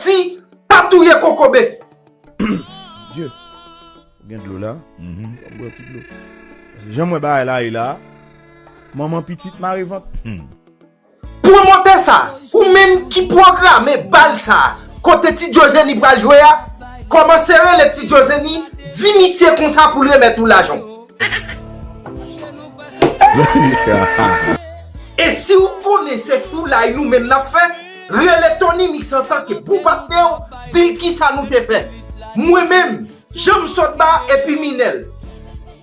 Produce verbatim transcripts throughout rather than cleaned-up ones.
Ayiti pa touye kokobe. Dye, ou gen dlo la? Mhm. Bwè ti dlo. Paske jan m wè bagay la ye la, manman pitit mare vant. Hmm. Pwomotè sa, ou menm ki pwograme bal sa, kote Ti Djozeni pral jwe a, kòmanse rele Ti Djozeni, di misye konsa pou l remèt ou lajan w. E si w konnen se foulay nou menm n ap fè, rele Tony Mix antanke bon patnè w, di l kisa nou te fè. Mwen menm, Janmsotba epi Minèl.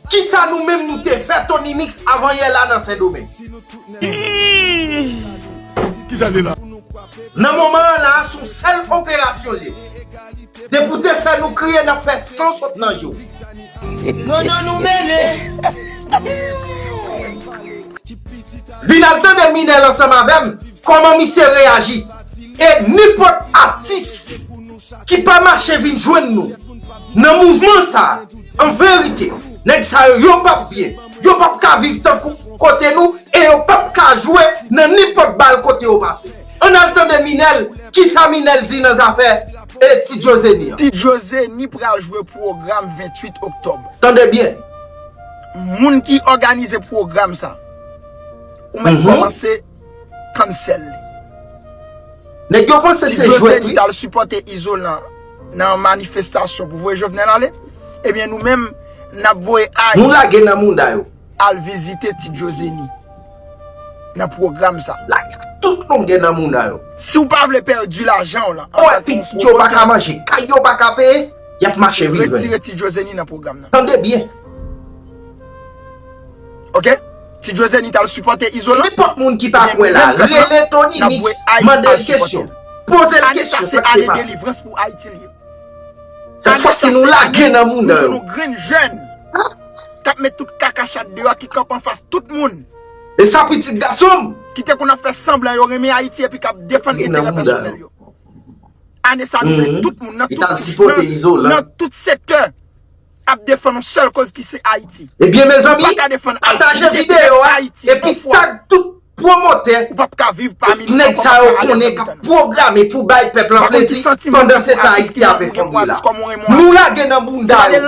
Kisa nou menm nou te fè Tony Mix avan yè la nan Sendomeng? Kisa li la? Nan moman an la, se yon sèl operasyon l ye. Depi w te fè nou kriye, n ap fè san sot nan je w. Non, non, nou mele. Vin al tande Minèl ansanm avè m, kòman misye reyaji. E nenpòt atis ki pa mache vin jwenn nou nan mouvman sa, an verite, nèg sa yo, yo p ap byen. Yo p ap ka viv tankou kote nou, e yo p ap ka jwe nan nenpòt bal kote yo pase. Ann al tande Minèl, kisa Minèl di nan zafè, e, Ti Djozeni an. Ti Djozeni pral jwe pwogram venntuit oktòb. Tande byen. Moun ki òganize pwogram sa, ou mèt Mhm. kòmanse cancel li. Nèg yo panse Ti se jwèt, Djozeni wi. T al sipòte Izolan nan manifestasyon pou voye Jovenel ale. Ebyen, nou menm, n ap voye Nou ICE lage nan mouda yo. al vizite Ti Djozeni nan pwogram sa. Lage tout longè nan mouda yo. Si w pa vle pèdi lajan w lan, Ou wè antanke yon pitit yo pa ka pwomotè, manje, kay yo pa ka peye, y ap mache vin jwenn. Retire Ti Djozeni nan pwogram nan. Tande byen. Ok? Ti Djozeni t al sipòte Izolan. Nenpòt moun ki pa kwè la, rele Tony Mix, mande l kesyon. Poze l kesyon, sa k te pase. Ane sa se ane delivrans pou Ayiti l ye. Sèt fwa si nou lage nan moun nan yo. Nou jwenn yon grenn jèn k ap met tout kaka chat deyò, ki kanpe anfas tout moun. E sa pitit gason m. Ki te konn ap fè sanblan yo renmen Ayiti epi k ap defann enterè pèsonèl yo. Ane sa nou vle tout moun nan tout, nan, nan tout sektè ap defann yon sèl koz ki se Ayiti. Ebyen, mezanmi, pataje videyo a epi tag tout pwomotè, tout nèg sa yo konnen k ap pwograme pou bay pèp lan plezi, pandan se tan Ayiti ap efondre la. Nou lage nan bounda yo.